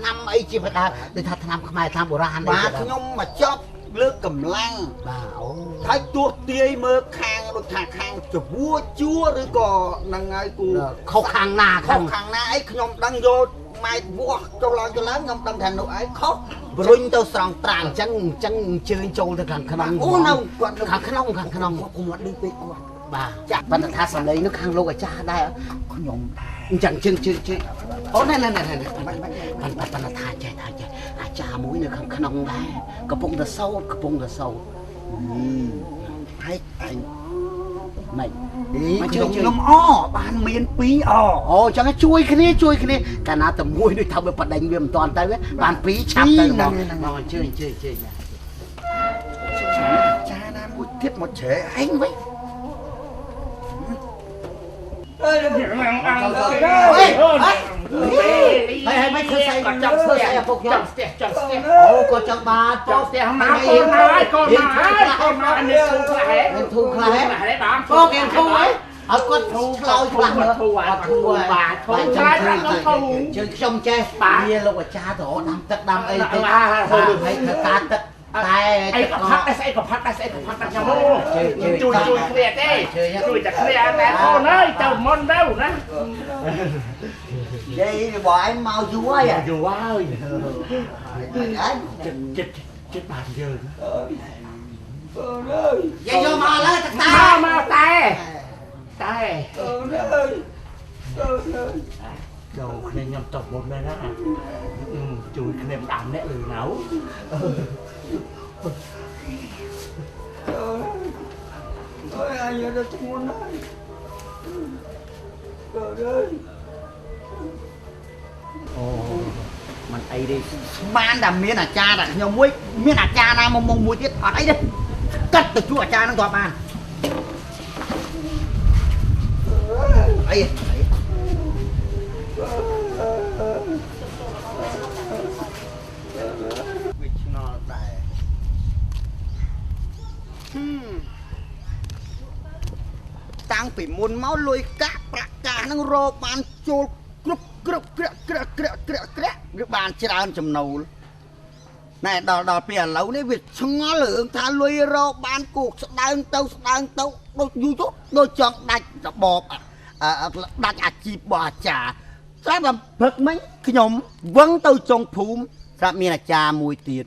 ឆ្នាំអីជាបដាដូចថាឆ្នាំខ្មែរឆ្នាំបុរាណអី បាទខ្ញុំមកចប់លើកកម្លាំង បាទអូ ហើយទោះទាយមើលខាងដូចថាខាងចវួជួឬក៏នឹងហើយគូ ខុសខាងណា ខុសខាងណាអីខ្ញុំដឹងយកម៉ែត្រវាស់ចុះឡើងចុះឡើងខ្ញុំដឹងថានោះឯងខុសរុញទៅស្រង់ត្រាំ អញ្ចឹងអញ្ចឹងអញ្ជើញចូលទៅខាងក្នុង អូនៅគាត់ ខាងក្នុងខាងក្នុង គុំអត់ឮពេកគាត់ បាទចាប៉ុន្តែថាសំឡេងនោះខាងលោកអាចារ្យដែរ ខ្ញុំដែរ អញ្ចឹងជើងជើងជើងអូណែណែណែណែប៉ុន្តែប៉ុន្តែថាចេះថាចេះអាចារ្យមួយនៅខាងក្នុងដែរកំពុងតែសោតកំពុងតែសោត ហើយអញ មិន មកជួយខ្ញុំអបានមាន2អ អូអញ្ចឹងជួយគ្នាជួយគ្នាកាលណាតែមួយដូចថាវាបដិញវាមិនតាន់ទៅបាន2ឆាប់ទៅមកមកអញ្ជើញអញ្ជើញអញ្ជើញ ចាណាមួយទៀតមកជ្រែឯងវិញ អើយអង្គ ហើយហើយមិនធ្វើស្អីក៏ចង់ធ្វើស្អីឪពុកខ្ញុំ ចង់ស្ទះចង់ស្ទះ អូក៏ចង់បាន ចង់ស្ទះមកកូនមកហើយកូនមកហើយកូនមកនេះធូខ្លះហ៎ ធូខ្លះហ៎ បង បងគេធូហ៎អត់គាត់ធូខ្លោចខ្លះ ធូហើយធូបាទធូខ្លាចធូ ជើងខ្ញុំចេះវាលោកអាចារ្យទៅដាំទឹកដាំអីទៅហើយធ្វើការទឹកតែ អីក៏ផាត់ដែរស្អីក៏ផាត់ដែរស្អីក៏ផាត់ដែរខ្ញុំជួយជួយគ្នាទេជួយតែគ្នាតែកូនអើយទៅមុនទៅណា និយាយរបស់ឯងមកយូរហើយ យូរហើយ អញ ចិត្តចិត្តបានយើង អើយ យាយយកមកឡើយទឹកតែ មកតែតែ អើយអើយ ចូលគ្នាខ្ញុំតបមុនដែរណាជួយគ្នាម្ដងអ្នកឬណៅ អើយអញទៅធ្ងន់ហើយអើយ អូ មិនអីទេស្មានតែមានអាចារ្យតែខ្ញុំមួយមានអាចារ្យណាមកមួយទៀតអត់អីទេកាត់ទៅជួអាចារ្យនឹងគាត់បានអីវាឆ្ងល់ដែរតាំងពីមុនមកលុយកាក់ប្រាក់កាសនឹងរកបានចូលគ្រប់គ្រប់ក្រាក់ក្រាក់ក្រាក់ក្រាក់ក្រាក់វាបានច្រើនចំណូលណែដល់ដល់ពេលឥឡូវនេះវាឆ្ងល់រឿងថាលុយរកបានគោកស្ដើងទៅស្ដើងទៅដូចយូរទៅដូចចង់ដាច់របបដាច់អាជីពរបស់អាចារ្យស្រាប់តែព្រឹកមិញខ្ញុំវឹងទៅចុងភូមិស្រាប់មានអាចារ្យមួយទៀត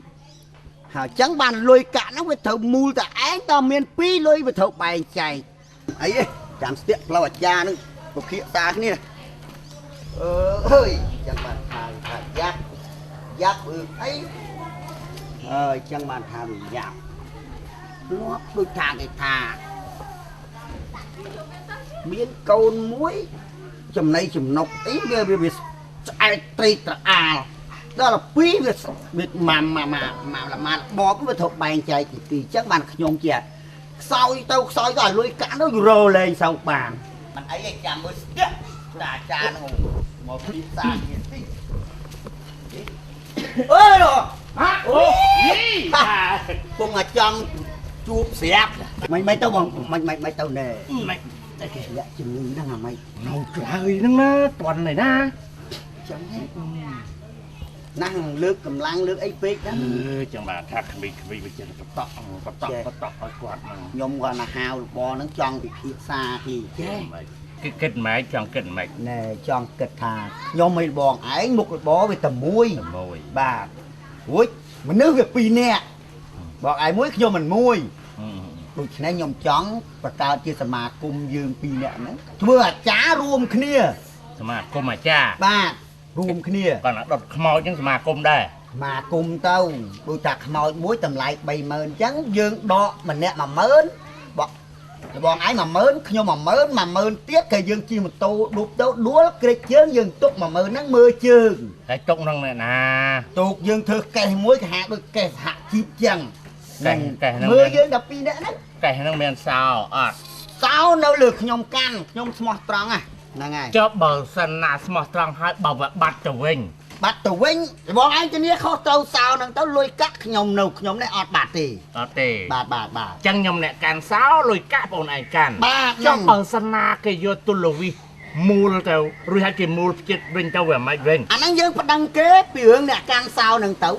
ហើយចឹងបានលុយកាក់ហ្នឹងវាត្រូវមូលតែឯងតមាន2លុយវាត្រូវបែងចែកអីទេចាំស្ទាក់ផ្លូវអាចារ្យហ្នឹងពភាសាគ្នាអើយចឹងបានថាថាយ៉ាប់យ៉ាប់អឺអីអើយចឹងបានថាវាយ៉ាប់លាប់ដូចថាគេថាមានកូនមួយចំណៃចំណុកអីវាវាស្អែកត្រីត្រអាលដល់ទៅ2វាវាម៉ាំម៉ាម៉ាម៉ាម៉ាបបវាត្រូវបែងចែកទីពីរចឹងបានខ្ញុំជាខ្សោយទៅខ្សោយទៅឲ្យលុយកាក់នោះរលែងសោកបានមិនអីឯងចាំមើលស្ទាក់តាអាចារ្យហ្នឹងមកពិសាគ្នាតិចអើយ ហាអូយី ពងអាចង់ជួបស្រាប់មិនមិនទៅបងមិនមិនមិនទៅណែ មិន តែគេលាក់ជំងឺហ្នឹងអាម៉េច នៅឆ្លើយហ្នឹងណាតន់ហើយណា ចឹងណាស់លើកកម្លាំងលើកអីពេកហ្នឹង ចឹងបាទថាក្មេងៗវាចេះបតក់បតក់បតក់ឲ្យគាត់ហ្នឹង ខ្ញុំគាត់ណាហាវរបរហ្នឹងចង់ពិភាក្សាគេចេះ គេគិតម៉េចចង់គិតម៉េច ណែចង់គិតថាខ្ញុំមិនបងឯងមុខរបរវាតែមួយបាទរួចមនុស្សវា2នាក់បងឯងមួយខ្ញុំមិនមួយដូច្នេះខ្ញុំចង់បង្កើតជាសមាគមយើង2នាក់ហ្នឹងធ្វើអាចារ្យរួមគ្នា សមាគមអាចារ្យ បាទរួមគ្នា គាត់ណាដុតខ្មោចហ្នឹងសមាគមដែរ សមាគមទៅដូចថាខ្មោចមួយតម្លៃ30000អញ្ចឹងយើងដកម្នាក់10000បងបងឯង10000ខ្ញុំ10000 10000ទៀតគេយើងជិះម៉ូតូដួបទៅដួលក្រិចជើងយើងទុក10000ហ្នឹងមើលជើង ហើយទុកក្នុងអ្នកណា ទុកយើងធ្វើកេះមួយគេហាដូចកេះសហជីពចឹង កេះកេះហ្នឹង មើលយើង12នាក់ហ្នឹង កេះហ្នឹងមានសោអត់ សោនៅលើខ្ញុំកាន់ខ្ញុំស្មោះត្រង់ហ្នឹងហើយ ចុះបើសិនណាស្មោះត្រង់ហើយបើវាបាត់ទៅវិញ បាត់ទៅវិញបងឯងធានាខុសត្រូវសោហ្នឹងទៅលុយកាក់ខ្ញុំនៅខ្ញុំនេះអត់បាត់ទេ អត់ទេ បាទបាទបាទ ចឹងខ្ញុំអ្នកកាន់សោលុយកាក់បងឯងកាន់ បាទ ចុះបើសិនណាគេយកទុលវិស មូលទៅរួចហើយគេមូលផ្ចិតវិញទៅវាមិនវិញ អាហ្នឹងយើងប្តឹងគេពីរឿងអ្នកកាន់សោហ្នឹងទៅ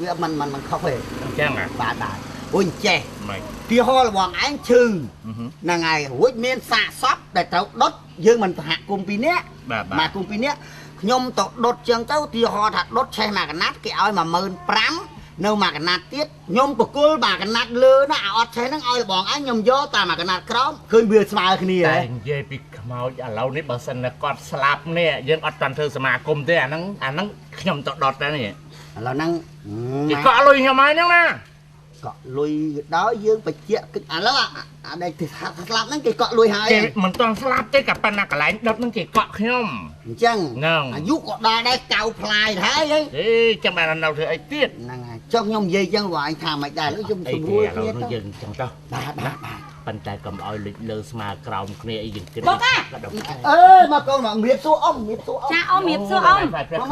វាមិនមិនមិនខុសទេ អញ្ចឹងហ៎? បាទបាទអូយចេះ មិន ទីហោលបងឯងឈឺហ្នឹងហើយរួចមានសាកសពដែលត្រូវដុតយើងមិនសហគមន៍ពីរនាក់ បាទបាទ មកគុំពីរនាក់ខ្ញុំទៅដុតចឹងទៅទីហោថាដុតឆេះមួយកណាត់គេឲ្យ15000នៅមួយកណាត់ទៀតខ្ញុំបកគលមួយកណាត់លើណាអាអត់ឆេះហ្នឹងឲ្យលបងឯងខ្ញុំយកតាមមួយកណាត់ក្រោមឃើញវាស្មើគ្នា តែនិយាយពីខ្មោចឥឡូវនេះបើសិនតែគាត់ស្លាប់នេះយើងអត់តាន់ធ្វើសមាគមទេអាហ្នឹងអាហ្នឹងខ្ញុំទៅដុតដែរនេះ ឥឡូវហ្នឹង គេកក់លុយខ្ញុំហើយហ្នឹងណា កក់លុយដល់យើងបច្ចៈគិតឥឡូវអាដែលគេស្លាប់ហ្នឹងគេកក់លុយហើយ គេមិនទាន់ស្លាប់ទេក៏ប៉ុន្តែកន្លែងដុតហ្នឹងគេកក់ខ្ញុំ អញ្ចឹង ហ្នឹង អាយុក៏ដល់ដែរកៅផ្លាយហើយហី ទេចាំបាននៅធ្វើអីទៀត ហ្នឹងហើយចុះខ្ញុំនិយាយចឹងว่าឯងថាមិនដែរខ្ញុំ អី ស្រួល ទេឥឡូ គ្នាទៅ វនេះយើងចឹងទៅ បាទបាទបាទ ប៉ុន្តែកុំឲ្យលិចលើស្មើក្រោមគ្នាអីយើងគិត បងអា ក៏ដល់ អើមកកូនមកមៀបសួរអ៊ំមៀបសួរអ៊ំ ចាអ៊ំរៀបសួរអ៊ំ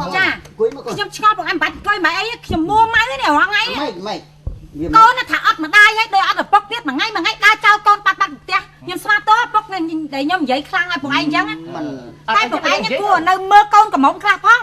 មក ចា អង្គុយមកកូន ខ្ញុំឆ្ងល់បងឯងមិនបាច់អង្គុយមិនអីខ្ញុំមួម៉ៅនេះរាល់ថ្ងៃ មិនមិនវា កូនថាអត់ម្ដាយហើយដូចអត់ឪពុកទៀតមួយថ្ងៃមួយថ្ងៃដើរចោលកូនបាត់បាត់ផ្ទះខ្ញុំស្មាតឪពុកដែលខ្ញុំនិយាយខ្លាំងឲ្យពួកឯងអញ្ចឹង មិន តែពួកឯងគួរនៅមើលកូនកំមុំខ្លះផង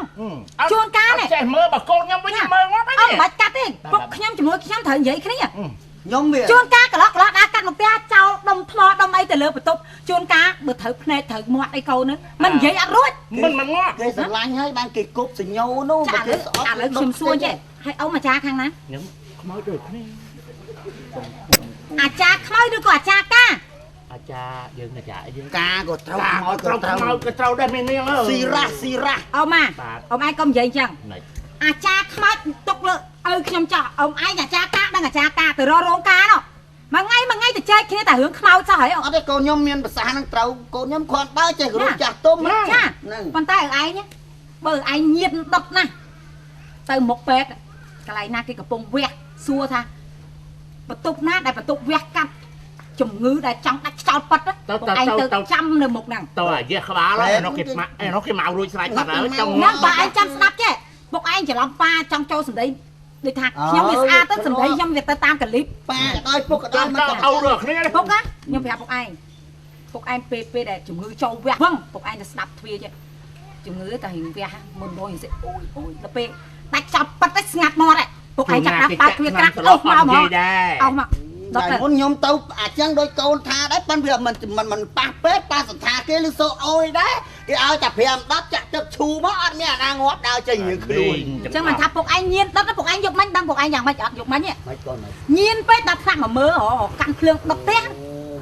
ជួនកាលនេះ ចេះមើលបើកូនខ្ញុំវិញមើលងាប់ហើយ អត់មិនបាច់កាត់ទេពុកខ្ញុំជាមួយខ្ញុំត្រូវនិយាយគ្នា ខ្ញុំវា ជួនកាលកន្លោះកន្លោះដើរកាត់មកផ្ទះចោលដុំថ្មដុំអីទៅលើបន្ទប់ជួនកាលបើត្រូវភ្នែកត្រូវមាត់អីកូនហ្នឹងមិននិយាយអត់រួច មិនមិនងាប់ គេស្រឡាញ់ហើយបានគេគប់សញ្ញោនោះ ចាឥឡូវឥឡូវខ្ញុំសួរចេះឲ្យអ៊ំអាចារ្យខាងណា ខ្ញុំខ្មោចដូចគ្នា អាចារ្យខ្មោចឬក៏អាចារ្យកា អាចារ្យយើងអាចារ្យយើង កាក៏ត្រូវ ខ្មោចត្រូវខ្មោចក៏ត្រូវដែរមាននាងអើយ ស៊ីរ៉ាស៊ីរ៉ា អ៊ំអា បាទ អ៊ំឯងកុំនិយាយអញ្ចឹង ណែ អាចារ្យខ្មោចទុកលើឪខ្ញុំចោះអ៊ំឯងអាចារ្យកាដឹងអាចារ្យកាទៅរករោងការនោះមួយថ្ងៃមួយថ្ងៃទៅចែកគ្នាតែរឿងខ្មោចសោះហើយអ៊ំ អត់ទេកូនខ្ញុំមានប្រសាសន៍នឹងត្រូវកូនខ្ញុំគ្រាន់បើចេះគោរពចាស់ទុំ ចា ហ្នឹង ប៉ុន្តែឯងបើឯងញៀនដុតណាស់ទៅមុខពេទ្យកន្លែងណាគេកំពុងវះសួរថាបន្ទប់ណាដែលបន្ទប់វះកាត់ជំងឺដែលចង់ដាច់ខ្យល់ប៉ិតឯងទៅចាំនៅមុខហ្នឹង តើអាយះក្បាលហើយនោះគេម៉ាក់ឯនោះគេមករួចស្រេចបាត់ហើយចង់ ហ្នឹងបើឯងចាំស្ដាប់ចេះពុកឯងច្រឡំប៉ាចង់ចូលសម្ដីដូចថាខ្ញុំវាស្អាតទៅសម្ដីខ្ញុំវាទៅតាមកលីប ប៉ាក៏ដោយពុកក៏ដោយ ចាំ មិន តអូរគ្នា ពុកណាខ្ញុំប្រាប់ពុកឯងពុកឯងពេលពេលដែលជំងឺចូលវះវឹងពុកឯងទៅស្ដាប់ទ្វាចេះជំងឺតែរៀងវះមុនរយសិអូយអូយដល់ពេលដាច់ចោលប៉ិតទៅស្ងាត់មាត់ឯងពុកឯងចាប់ដាក់ប៉ាទ្វាក្រាស់អូសមកហ្មងអូសមក ដល់មុនខ្ញុំទៅអាចឹងដូចកូនថាដែរប៉ិនវាមិនមិនមិនប៉ះពេទ្យប៉ះសន្តាគេឬសូអូយដែរគេឲ្យតែ5 10ចាក់ទឹកឈូមកអត់មានអាណាងាប់ដើរចេញរឿងខ្លួន អញ្ចឹងមិនថាពុកឯងញៀនដុតពុកឯងយកមិញដឹងពុកឯងយ៉ាងម៉េចអត់យកមិញ មិនកូន ញៀនពេកដល់ថ្នាក់មកមើលកាន់ភ្លើងដុតផ្ទះ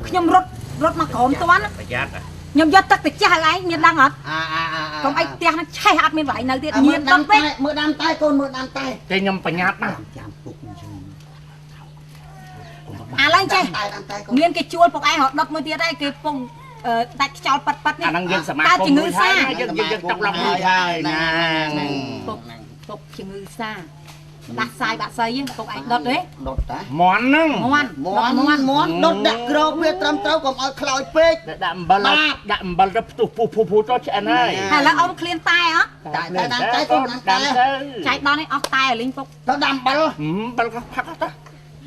ខ្ញុំរត់រត់មកក្រោមតាន់ ប្រយ័ត្ន ខ្ញុំយកទឹកទៅចាស់ឲ្យឯងមានដឹងអត់ អាអាអា កុំអីផ្ទះហ្នឹងឆេះអត់មានកន្លែងនៅទៀតញៀនដុតពេក មើលដាំតែកូនមើលដាំតែ តែខ្ញុំប្រញាប់ណាស់ ចាំពុកជឿ អាឡើងចេះ តែដាំតែកូន មានគេជួលពុកឯងរត់ដុតមួយទៀតហើយគេពងដាច់ខ្យល់ប៉ិតប៉ិតនេះ អាហ្នឹងយើងសមាគម ជំងឺសា យើងយើងតុកឡុករួចហើយណា ពុកពុកជំងឺសាដាស់សាយបាក់សីពុកឯងដុតទេ ដុតតា មន់ហ្នឹង មន់ មន់មន់មន់ដុតដាក់ក្របវាត្រឹមត្រូវកុំឲ្យខ្លោចពេក ដាក់អំបិលដាក់អំបិលទៅផ្ទុះពុះពុះពុះទៅឆ្អិនហើយ ហើយឥឡូវអ៊ំឃ្លានតែអត់ តែតែដាំតែកូនដាំតែ ចែកដល់នេះអស់តែឲ្យលីងពុក ទៅដាំអំបិល អំបិលក៏ផឹកទៅ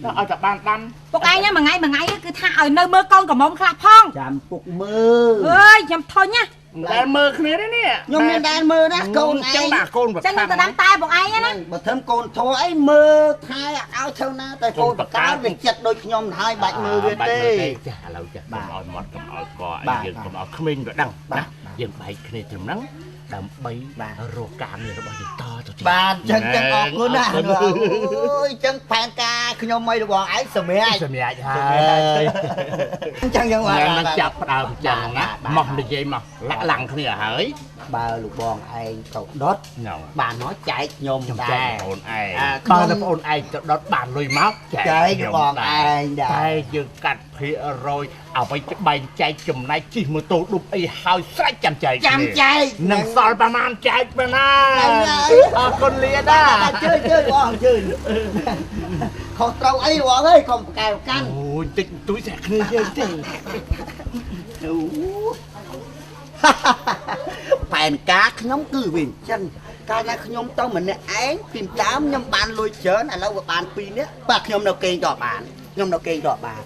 ដល់ឲ្យតែបានដាំ ពុកឯងហ្នឹងមួយថ្ងៃមួយថ្ងៃគឺថាឲ្យនៅមើលកូនកំមុំខ្លះផង ចាំពុកមើល អើយខ្ញុំធុញណា មិនដែលមើលគ្នាទេនេះ ខ្ញុំមានដែលមើលណាកូនឯ ចឹង ង បាទកូនប្រ ចឹងខ្ញុំទៅដាំតែពុកឯងណា បើធ្វើកូនធေါ်អីមើលថែអត់ឲ្យធ្វើណាតែកូនបកើតវាចិត្តដូចខ្ញុំហើយបាច់មើលវាទេ ចាឥឡូវចាកុំឲ្យមាត់កុំឲ្យកអីយើងកុំឲ្យក្មេងវាដឹងណាយើងបែកគ្នាត្រឹមហ្នឹងដើម្បីរកការងាររបស់យើងតទៅទៀត បាទចឹងចឹងអរគុណណាអូយចឹងផែនការខ្ញុំអីរបស់ឯងសម្រាប់ សម្រាប់ហើយ ចឹងចឹងបាទ នឹងចាប់ផ្ដើមចឹងណាមកនិយាយមកលាក់ឡាំងគ្នាហើយ បើលោកបងឯងទៅដុតបានមកចែកខ្ញុំ ខ្ញុំចែ ដែរ កបងឯងបើតែបងឯងទៅដុតបានលុយមក ចែកបងឯងដែរ តែយើងកាត់ភាគរយអ្វីបែងចែកចំណែកជិះម៉ូតូឌុបអីហើយស្រេចចាំចែក ចាំចែក នឹងសល់ប្រហែលចែកប៉ុណ្ណាអរគុណលាណា ជើជើបងជើខុសត្រូវអីបងអើយកុំប្រកែកកាន់ អូយតិចទួយស្រាក់គ្នាយើងទេ អូផែនការខ្ញុំគឺវាអញ្ចឹងកាលណាខ្ញុំទៅម្នាក់ឯងពីដើមខ្ញុំបានលុយច្រើនឥឡូវវាបាន2នាក់បាទខ្ញុំនៅគេងក៏បានខ្ញុំនៅគេងក៏បាន